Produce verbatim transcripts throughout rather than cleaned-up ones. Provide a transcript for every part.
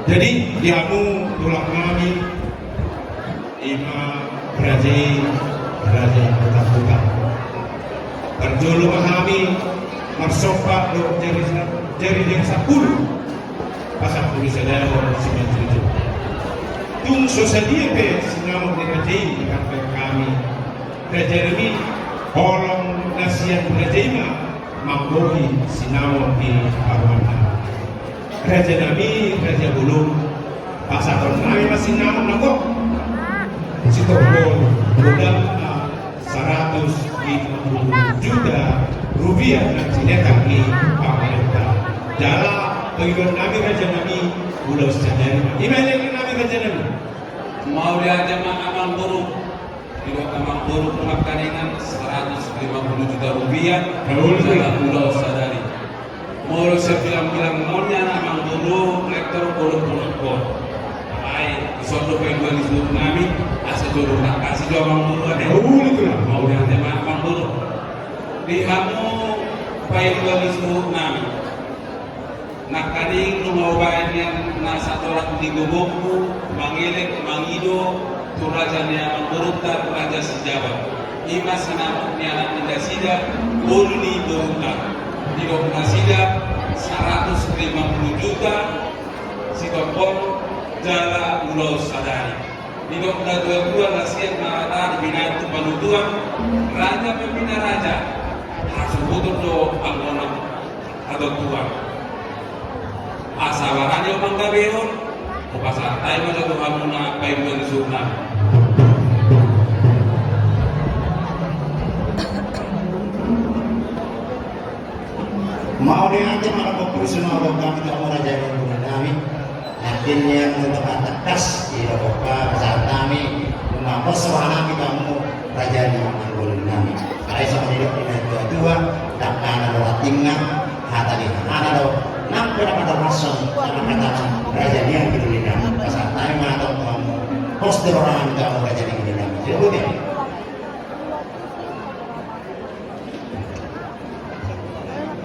Jadi, di hamu tulang nami, ima raja i, raja Hutahuta. Parjolo ma hami marsomba dohot jari, jari, jari sampulu, pasampulu sada dohot simanjujung. Tung so sadia pe sinamot ni raja i diparbahen hami, raja nami, holong na sian raja i ma manggohi sinamot ni parumaennami. Raja nami, raja bolon, pasahaton nami ma sinamot na gok. Sitopot godangna saratus lima puluh juta rupiah na sinetak ni pamarenta. Jala pangidoan nami, raja nami, ulaon sadari. Ima nangkin nami, raja nami. Mauliate ma, amangboru. Didok amangboru, nangkaningan saratus lima puluh juta rupiah. Betul. Jala ulaon sadari. Molo sian bilang-bilang on, amangboru, kolektor bolon-bolon on. Ai, dison do paidua ni suhut nami, asa jolo na kasih jo amangboru, ate. Betul, betul. Mauliate ma, amangboru. Di hamu paidua ni suhut nami. Nangkaning nunga hubaen nian na satoran ni gogongku, mangelek, mangido, tu raja ni amangborunta, Raja Sijabat. Ima sinamot ni anak ni nasida, boru ni borunta. Didok nasida, saratus lima puluh juta, sitopot, jala ulaon sadari. Didok na tua-tua, na sian na rata di binatang panutuan, raja pe pina raja, hasuhuton do anggo na hatontuan. Asa barani ho manggabehon, hupasahat hami ma jo tu hamuna paidua ni suhut nami. Mauliate ma, rap tu si na, rap tu hami tu hamu raja ni suhut nami. Nangkin nian nunga tangkas i do, pasahat hami, nunga pos roha nami tu hamu raja ni anggo nami. Alai songon nidok ni na tua-tua, ndang hata do rantingna, hata ni hamuna do, nang pe na patarnason, nang hata raja ni anggo nami. Pasahat hami ma tu hamu, pos do roha nami tu hamu raja ni anggo nami. Jadi, boti.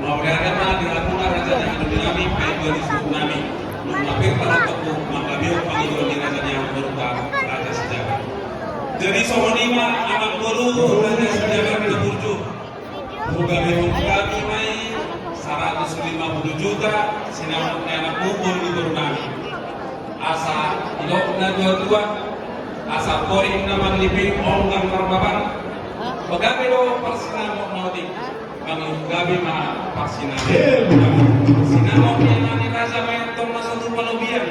Mauliate ma di hamuna raja ni anggo nami, paidua ni suhut nami. Nunga pe parhata hu manggabehon pangidoan ni raja ni amangborunta, Raja Sijabat. Jadi songon i ma, amangboru, Raja Sijabat na burju. Hugabehon hami ma i saratus lima puluh juta, sinamot ni anakmu, boru ni boru nami. Asa didok na tua-tua, asa porik na marlipik, onggang marbabang. Pagabe do parsinamot na otik, mangihut gabe ma parsinamot. Sinamot ni anak ni raja ma i antong na so tu palobian,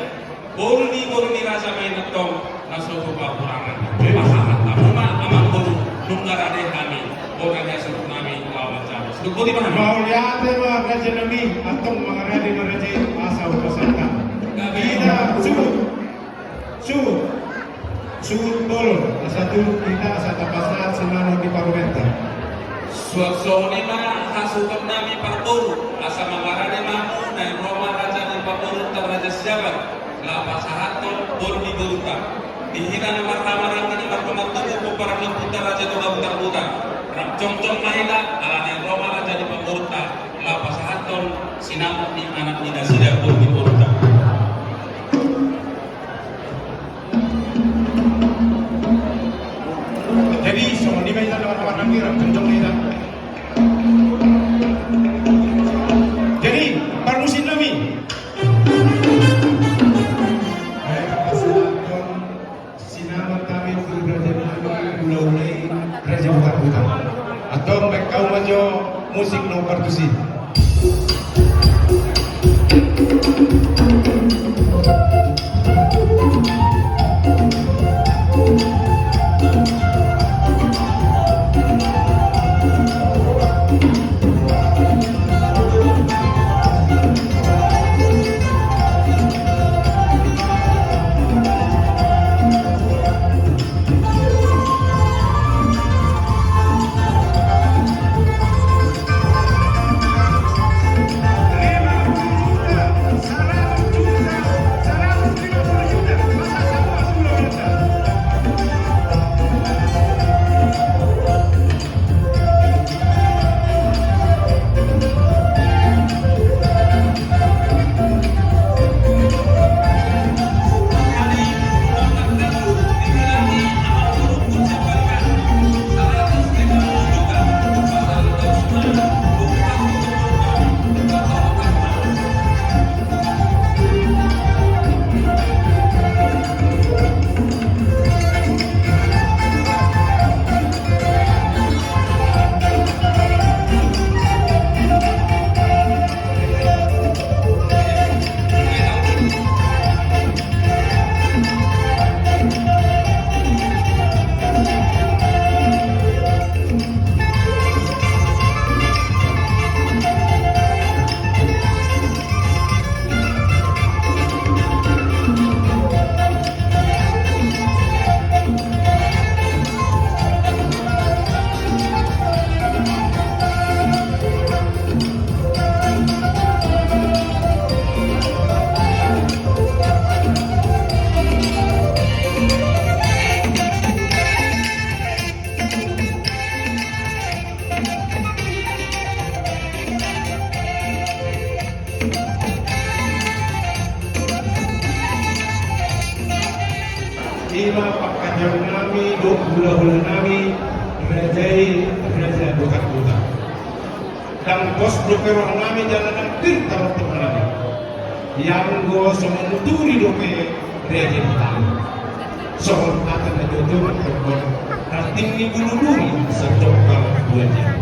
boru ni boru ni raja ma i antong na so tu pahurangan. Pasahat hamu ma, amangboru, nunga rade hami. Boru ni suhut nami, laho manjalo. Didok boti ma hami. Mauliate ma, raja nami, antong mangarade ma raja i, asa hupasahat hami. Gabe. Hita suhut. Suhut. Suhut bolon, asa turut hita asa tapasahat sinamot ni parumaenta. Suang songon i ma hasuhuton nami parboru, asa mangarade ma hamu, naeng ro ma raja ni parumaenta, Raja Sijabat. Laho pasahathon boru ni borunta. Di hita na marhahamaranggi, na marhahamaranggi, pomparan ni ompunta Raja Toga Butarbutar. Rap jongjong ma hita, ala naeng ro ma raja ni pamoruonta. Laho pasahathon sinamot ni anak ni nasida, boru ni borunta. Jadi, songon i ma hita na marhahamaranggi, rap jongjong ma hita. Jadi, parmusik nami. Sinamot nami tu raja nami, hulahula i, Raja Butarbutar. Antong baen hamu ma jo musik nomor tusi. Ima pangkataion nami dohot hulahula nami, raja i raja Bokat Buta. Ndang pos dope roha nami jala ndang pir taroktong nami. Ianggo so manuturi dope raja i tali. Songon hata na jotjot mandok, ranting ni bulu duri satongkal dua jari.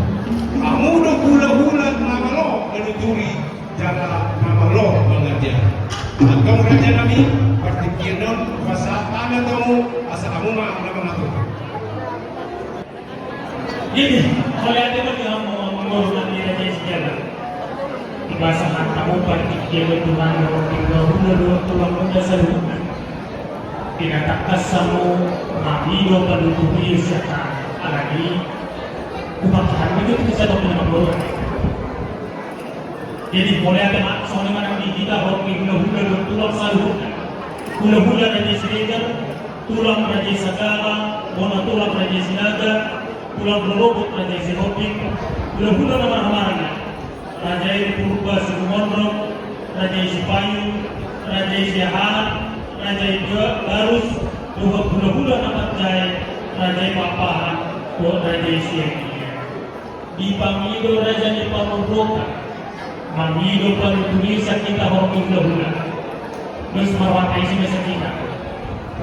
Hamu do hulahula na malo manuturi jala na malo mangajari. Antong raja nami, partingkian on hupasahat hami tu hamu asa hamu ma na mangatur. Jadi, mauliate ma di hamu, hamu boru nami raja i sijala. Hupasahat hamu partingkian on tu hami, hulahula dohot tulang muna saluhutna. Di na tangkas hamu mangido panuturion sian hami, alani i hupangkihan ma jo tu satu pina boru. Jadi, mauliate ma, songon i ma nang di hita, horong ni hulahula dohot tulang saluhutna. Hulahula raja i Siregar, tulang raja i Sagala, bona tulang raja i Sinaga, tulang rorobot raja i Sihombing, hulahula na marhamaranggi, raja i Purba Sihumondrong, raja i Sipayung, raja i Siahaan, raja i Ba-, Barus, dohot hulahula na manjae, raja i Pakpahan dohot raja i Siagian. Dipangido raja ni parboruta, mangido panuturion sian hita horong ni hulahula. Terus marwata isi ma sian hita.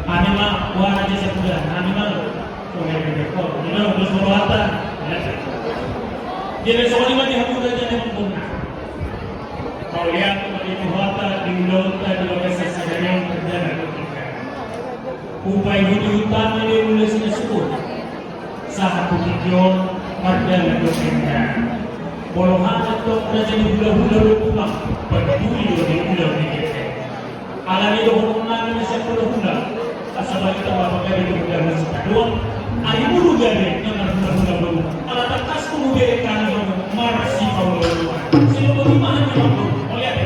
Hami ma, wah, raja sian huda, hami ma. Songon i ma, terus marwata. Jadi songon i ma di hamu raja ni amangboru. Mauliate ma di Tuhanta, di ulaonta, di bagasan sadari on mardalan dohot tingki. Hupaihutihut hami do mula sian na sumur. Sahat tu tingki on mardalan dohot tingki. Molo hami antong raja ni hulahula dohot tulang, panuturi do di ulaon ni tingki. Alani i dohonon nami ma sian hulahula, asa balintang ma pagabe tu hulahula sitadoan, ai mulu gabe na marhulahula boru. Ala tangkas tu mubere hami hamu marsipaolooloan. Songon i ma hami hamu, mauliate.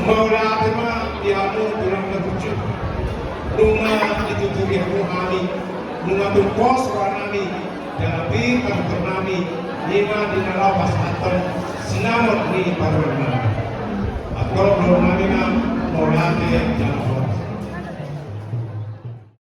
Mauliate ma di hamu tulang na burju. Nunga dituturi hamu hami, nunga tung pos roha nami, jala pir pangidoan nami, ima di na laho pasahathon sinamot ni parumaen nami. Antong dohonon nami ma, mauliate jala